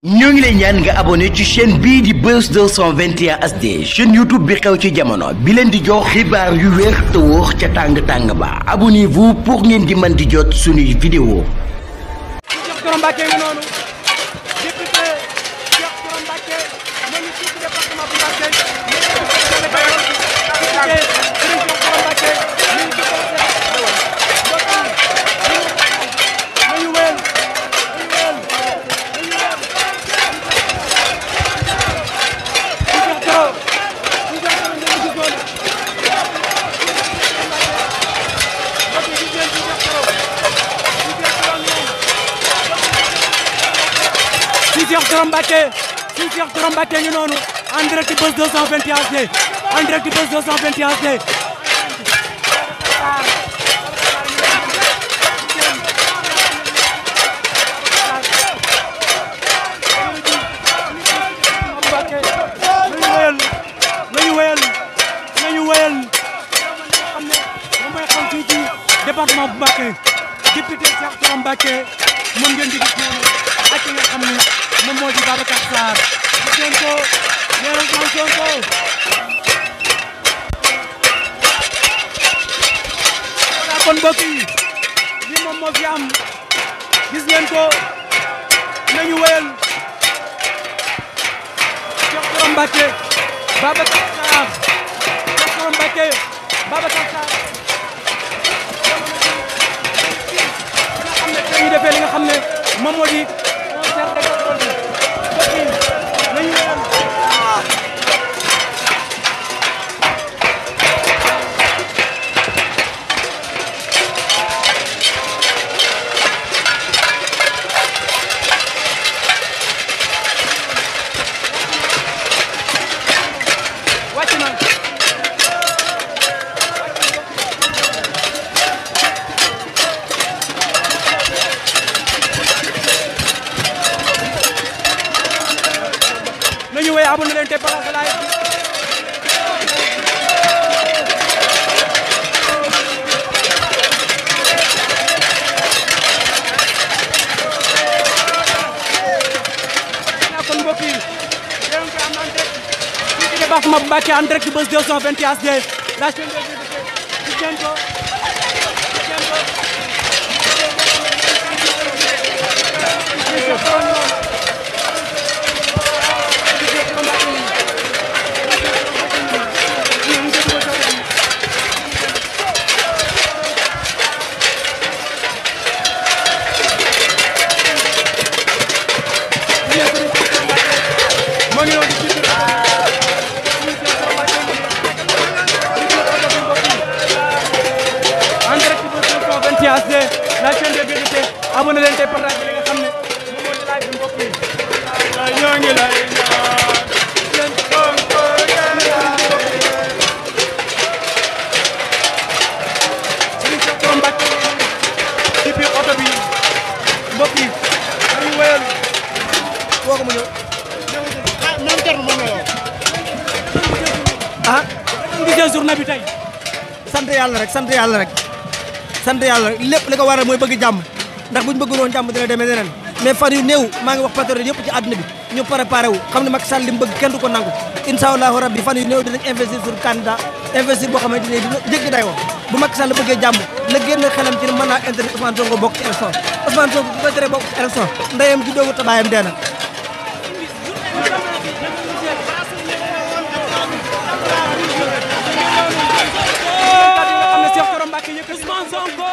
ñoo ngi lay ñaan nga abonné ci chaîne bii di Buzz 221 HD chaîne YouTube bi xew ci jamono bi leen di jox xibaar yu wér te wóor ca tàng-tàng ba abonnez-vous pour ngeen di mën di jot suñuy vidéo. Cheikh Thioro Mbacké ngi noonu en direct Buzz 221 HD en direct Buzz 221 HD nañu wéyal xam ne moom mooy xam fii ci département bu Mbacké député Cheikh Thioro Mbacké moom ngeen di gis noonu ak ki nga xam ne moom moo di Babacar Sarr gis ngeen ko nee na Ousmane Sonko voilà kon mbokk yi lii moom moo fi am gis ngeen ko nañu wéyal Cheikh Thioro Mbacké Babacar Sarr Cheikh Thioro Mbacké Babacar Sarr nga xam ne tey ñu defee li nga xam ne moom moo di nañu wéy abonné leen te partage live kon mbokk yi yéen ko am en direct fii ci département bu Mbacké en direct Buzz 221 HD la chaîne de gis ngeen ko la chaîne de vérité abonné leen te partage li nga xam ne moom moo di live bi mbokk yi ñoo ngi lay Serigne Cheikh Thioro Mbacké ci biir oto bi mbokk yi dañu wéyal woo ko mu ñëw même terme moom la ah gisee journée bi tey sant yàlla rek sant yàlla lépp li ko waral mooy bëgg jàmm ndax buñ bëgg woon jàmm dina demee neneen mais fan yu néew maa ngi wax patriote yëpp ci àdduna bi ñu préparé wu xam ne Macky Sall li mu bëgg kenn du ko nangu incha allahu rabbi fan yu néew dinañ investir sur candidat investir boo xamante ne dina jéggi day wax bu Macky Sall bëggee jàmm la génn xelam ci ne mën naa intérêt Ousmane Sonko bokk ci élection Ousmane Sonko bu ko teree bokk ci élection ndeyam ju doogu tabaayam dee na Ousmane Sonko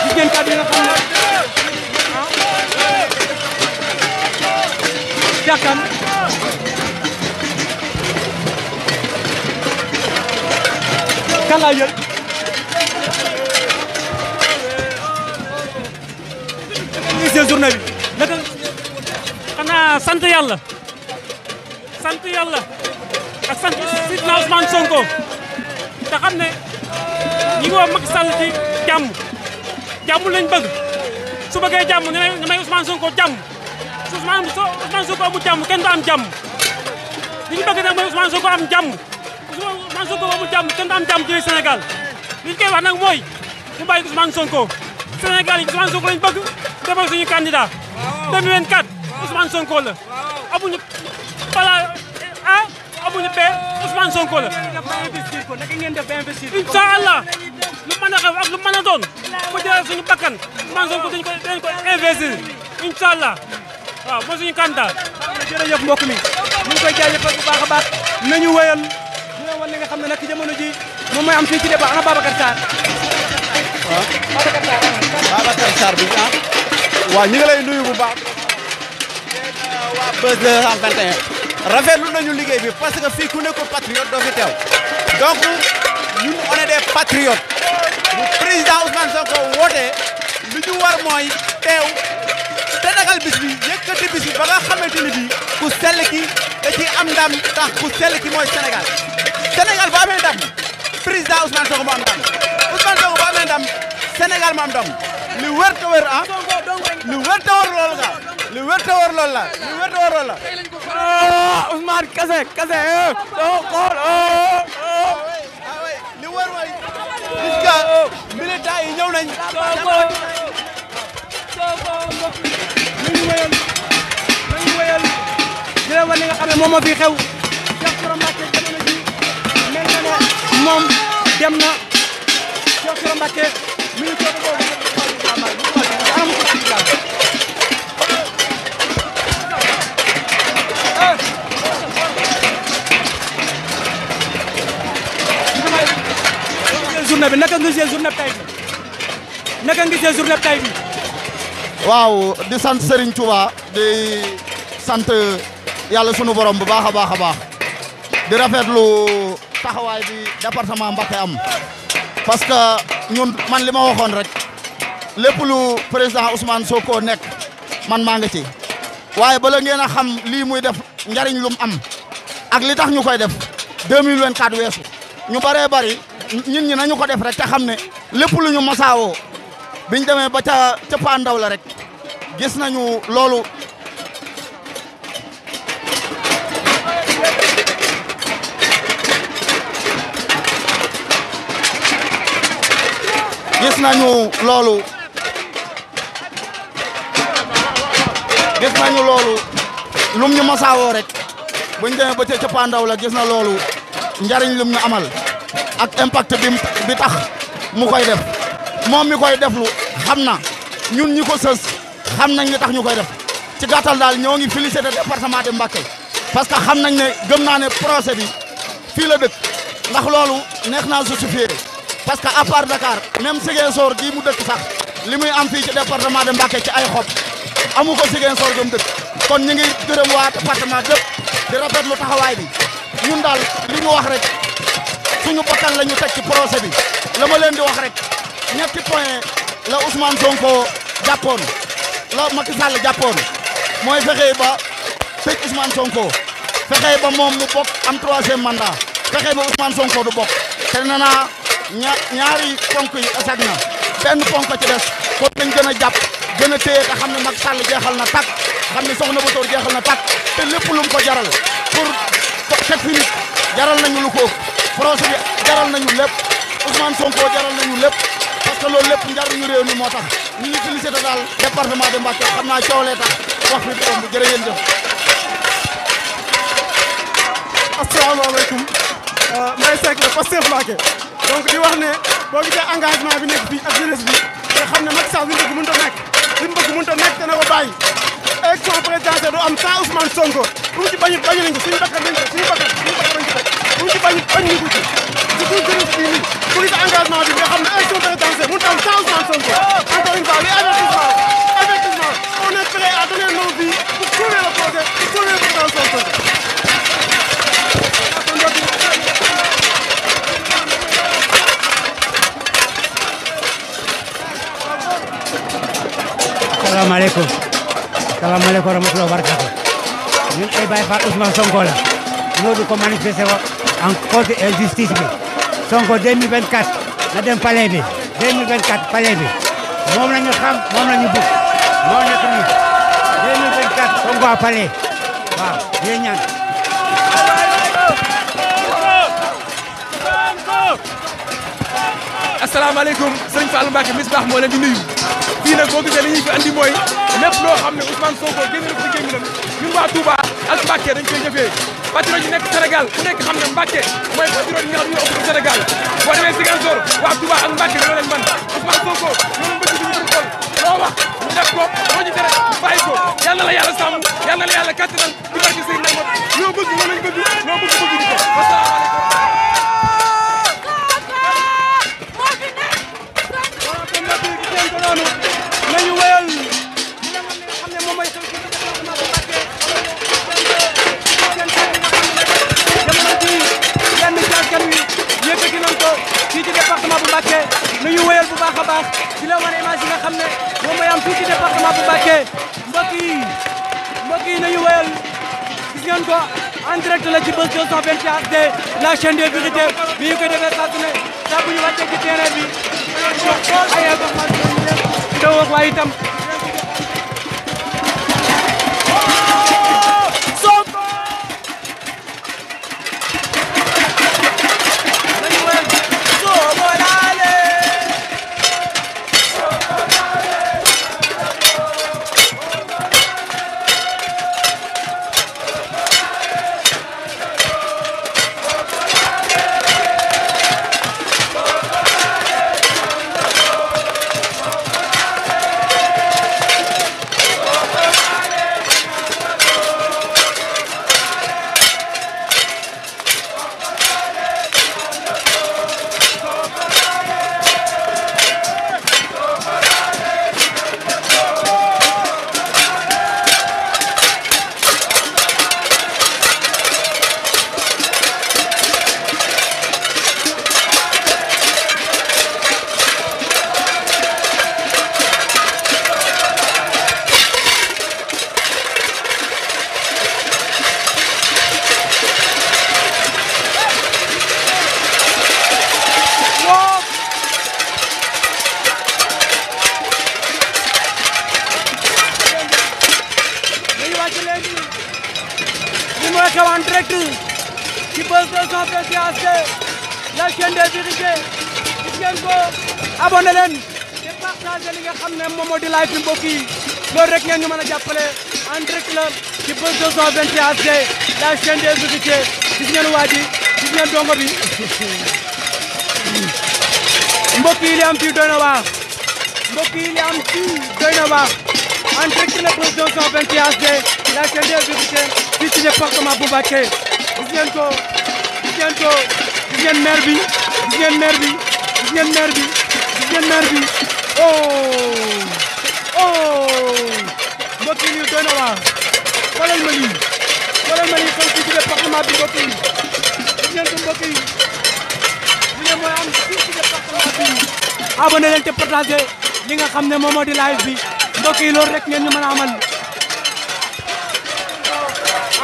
jigéen kat yi nga xam ne jàkkan kan laa jël gisee journée bi naka xanaa sant yàlla ak sant Sidna Ousmane Sonko te xam ne ñi ngi woo Macky Sall ci jàmm lañ bëgg su bëggee jàmm ne may Ousmane Sonko jàmm su Ousmane Sonko amul jàmm kenn du am jàmm li ñu bëgg nag mooy Ousmane Sonko am jàmm Ousmane Sonko amul jàmm kenn du am jàmm ci Sénégal li ñu koy wax nag mooy mu bàyyi Ousmane Sonko Sénégal yi Ousmane Sonko lañ bëgg defal suñu candidat 2024 Ousmane Sonko la amuñu bala amuñu paix Ousmane Sonko la. naka ngeen def ba investir ko. incha allah lu mën a xew ak lu mën a doon bu jëlee suñu bakkan Ousmane Sonko dañ ko investir incha allah waaw mooy suñu candidat. jërëjëf mbokk mi ñu ngi koy jaajëfal bu baax a baax nañu wéyal dina wan li nga xam ne nag jamono ji moom mooy am fii ci débat ana Babacar Sarr. waaw Babacar Sarr bi waaw ñu ngi lay nuyu bu baax. waa Buzz 221 rafetlu nañu liggéey bi parce que fii ku nekkul patriote doo fi teew donc ñun on est des patriotes bu président Ousmane Sonko wootee li ñu war mooy teew te dagal bis bi yëkkati bis bi ba nga xamante ni bii ku sell ki da ci am ndam tax ku sell ki mooy Sénégal Sénégal bu amee ndam président Ousmane Sonko mu am ndam Ousmane Sonko bu amee ndam Sénégal mu am ndam li wër te wër li wër te wër loolu nga li wër te wër loolu la li wër te wër loolu la Ousmane kase doo xool li wër mooy gis nga militant yi ñëw nañ nañu wéyal di leen wan li nga xam ne moom moo fi xew Cheikh Thioro Mbacké jamono ji mel na ne moom dem na Cheikh Thioro Mbacké mi ngi toog boobu journée bi naka nga gisee journée bi tey bi naka nga gisee journée bi tey bi waaw di sant Serigne Touba di sant yàlla sunu borom bu baax a baax a baax di rafetlu taxawaay bi département Mbacké am parce que ñun man li ma waxoon rek lépp lu président Ousmane Sonko nekk man maa ngi ci waaye bala ngeen a xam lii muy def njariñ lum am ak li tax ñu koy def 2024 weesu ñu bëree bëri ñun ñi nañu ko def rek te xam ne lépp lu ñu masaawoo biñ demee ba ca pandaw la rek gis nañu loolu lum ñu masaawoo rek buñ demee ba ca pandaw la gis na loolu njariñ lum ñu amal ak impact bi tax mu koy def moom mi koy deflu xam na ñun ñi ko sës xam nañ li tax ñu koy def ci gàttal daal ñoo ngi félicité département de Mbacké parce que xam nañ ne gëm naa ne procès bi fii la dëkk ndax loolu neex naa justifié parce que à part Dakar même Ziguinchor gii mu dëkk sax li muy am fii ci département de Mbacké ci ay xob amu ko Ziguinchor gëm dëkk kon ñu ngi gërëm waa département bépp di rafetlu taxawaay bi ñun daal li ñu wax rek suñu bakkan la ñu teg ci procès bi la ma leen di wax rek ñetti point la Ousmane Sonko jàppoon la Macky Sall jàppoon mooy fexe ba tëj Ousmane Sonko fexe ba moom mu bokk am 3e mandat fexe ba Ousmane Sonko du bokk te nee naa ñaari ponk yi échec na benn ponk ci des kon dañ gën a jàpp gën a téye te xam ne Macky Sall jeexal na tàkk xam ne Soxna Bator jeexal na tàkk te lépp lu mu ko jaral pour teg fi nit jaral nañu lu ko procès bi jaral nañu lépp Ousmane Sonko jaral nañu lépp parce que loolu lépp njariñu réew mi moo tax ñu ngi félicité daal département de Mbacké xam naa coolee tax wax fi borom bu jërë ngeen jëf. asalaamaaleykum Mbaye Seck la Pastef Mbacké donc di wax ne boo gisee engagement bi nekk fii ak jeunesse bi nga xam ne Macky Sall li mu bëgg mënut a nekk li mu bëgg mënut a nekk te na ko bàyyi élection présidentielle du am sans Ousmane Sonko bu mu ci bañu nañ ko suñu bakkan nañ ko suñu bakkan lañ ci teg bu mu ci bañu ñu ko ci surtout jeunesse bi nii bu gisee engagement bi nga xam ne élection présidentielle mënut a am sans Ousmane Sonko encore une fois li avertissement on est prêt à donner nos vies pour sauver le projet pour sauver le président Sonko. salaamaaleykum salaamaaleykum wa rahmatulah wa barakatu ñun ay Baye Fall Ousmane Sonko la ñoo du ko manifester ko en contre injustice bi Sonko 2024 na dem palais bi 2024 palais bi moom la ñu xam moom la ñu bëgg moo nekk nii 2024 Sonko a pale waaw yéen ñaan asalaamaaleykum sëñ Fallou Mbacke Misbah moo leen di nuyu fii nag boo gisee li ñuy fi andi mooy lépp loo xam ne Ousmane Sonko génn na ko ci gémminam ñun waa Touba ak Mbacke dañ koy jëfee patriote yi nekk Sénégal ku nekk xam ne Mbacke mooy patriote yi nga xam ne ñoo ëpp Sénégal boo demee Ziguinchor waa Touba ak Mbacke ñoo leen man Ousmane Sonko ñoo leen bëgg ñu xol loo wax ñu def ko loo ñu tere bàyyi ko yal na la yàlla sàmm yal na la yàlla kattanal di barke sëy namat loo bëgg loolu lañ bëgg loo bëgg bëgg di ko wasalaamaaleykum nañu wéyal li nga xam ne moom mooy xew ci département bu Mbacké jamono ji yenn ci askan wi yëkkati nañ ko fii ci département bu Mbacké nañu wéyal bu baax a baax ci la wane image yi nga xam ne moom mooy am fii ci département bu Mbacké mbokk yi nañu wéyal gis ngeen ko en direct la ci Buzz 221 HD la chaîne des vérités bi ñu koy defee saa su ne saa bu ñu wàccee ci terrain bi ay information yi wax waaye itam Sonko nañu wéyal Sonko laale en direct ci Buzz 221 HD la chaîne des vérités gis ngeen ko abonné leen te partagé li nga xam ne moom moo di live bi mbokk yi loolu rek ngeen ñu mën a jàppale en direct la ci Buzz 221 HD la chaîne des vérités gis ngeen waa ji gis ngeen dongo bi mbokk yi li am fii doy na waar mbokk yi li am fii doy na waar en direct la Buzz 221 HD la chaîne des vérités fii ci département bu Mbacké gis ngeen ko gis ngeen ko gis ngeen maire bi gis ngeen maire bi gis ngeen maire bi gis ngeen maire bi mbokk yi lii doy na waar xoolal ma lii xew fii ci département bi mbokk yi gis ngeen ko mbokk yi li ne mooy am fii ci département bi abonné leen te partagé li nga xam ne moom moo di live bi mbokk yi loolu rek ngeen ñu mën a amal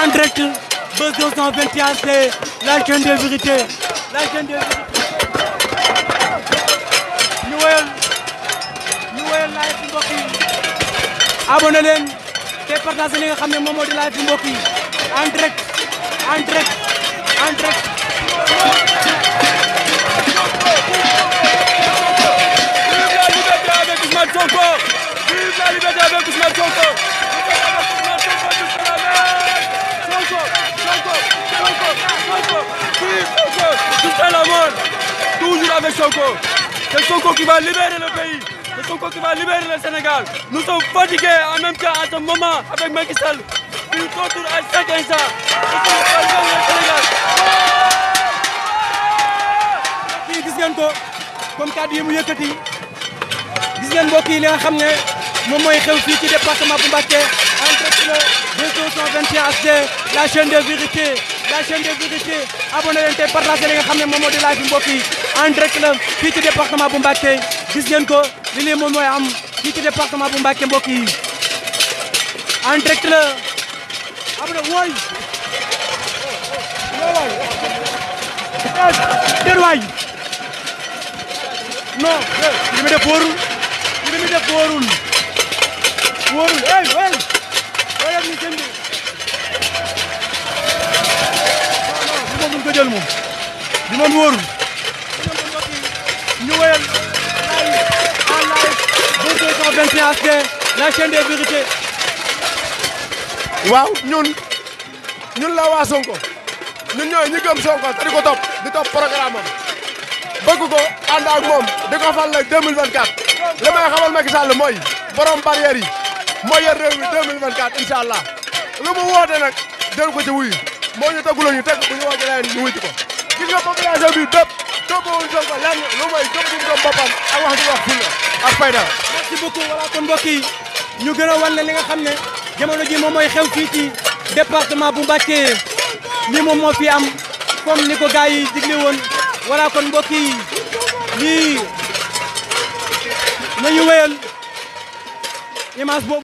en direct Buzz 221 HD la chaîne des vérités la chaîne des vérités ñu wéyal live bi mbokk yi abonné leen te partagé li nga xam ne moom moo di live bi mbokk yi en direct Sonko, vive la liberté avec Ousmane Sonko. Jusqu'à la mort, toujours avec Sonko. C'est Sonko qui va libérer le pays. C'est Sonko qui va libérer le Sénégal. Nous sommes fatigués en même temps à ce moment avec Macky Sall. Il retourne à chaque instant. fii gis ngeen ko comme kàddu yi mu yëkkati gis ngeen mbokk yi li nga xam ne moom mooy xew fii ci département bu Mbacké en direct le Buzz 221 HD la chaîne des vérités abonné leen te partagé li nga xam ne moom moo di live bi mbokk yi en direct la fii ci département bu Mbacké gis ngeen ko li moom mooy am fii ci département bu Mbacké mbokk yi en direct la abonné wooy déet waay non li mu def wóorul wóorul wéyal ni sëñ bi non non bi moom duñ ko jël moom bi moom wóorul ñu wéyal en live Buzz 221 HD la chaîne des vérités. waaw ñun la waa Sonko ñun ñooy ñi gëm Sonko te di ko topp di topp programme am bëgg ko ànd ak moom di ko fal nag 2024 li may xamal Macky Sall mooy borom barrière yi mooy yor réew mi 2024 incha allah lu mu woote nag jël ko ci wuyu moo ñu teguloo ñu teg bu ñu woote leen ñu wuti ko gis nga population bi bépp toppawuñ Sonko lenn lu mooy gëm gum gëm boppam ak wax di wax fulla ak fayda. merci beaucoup voilà kon mbokk yi ñu gën a wan li nga xam ne jamono ji moom mooy xew fii ci département bu Mbacké lii moom moo fi am comme ni ko gars yi digle woon voilà kon mbokk yi lii nañu wéyal image boobu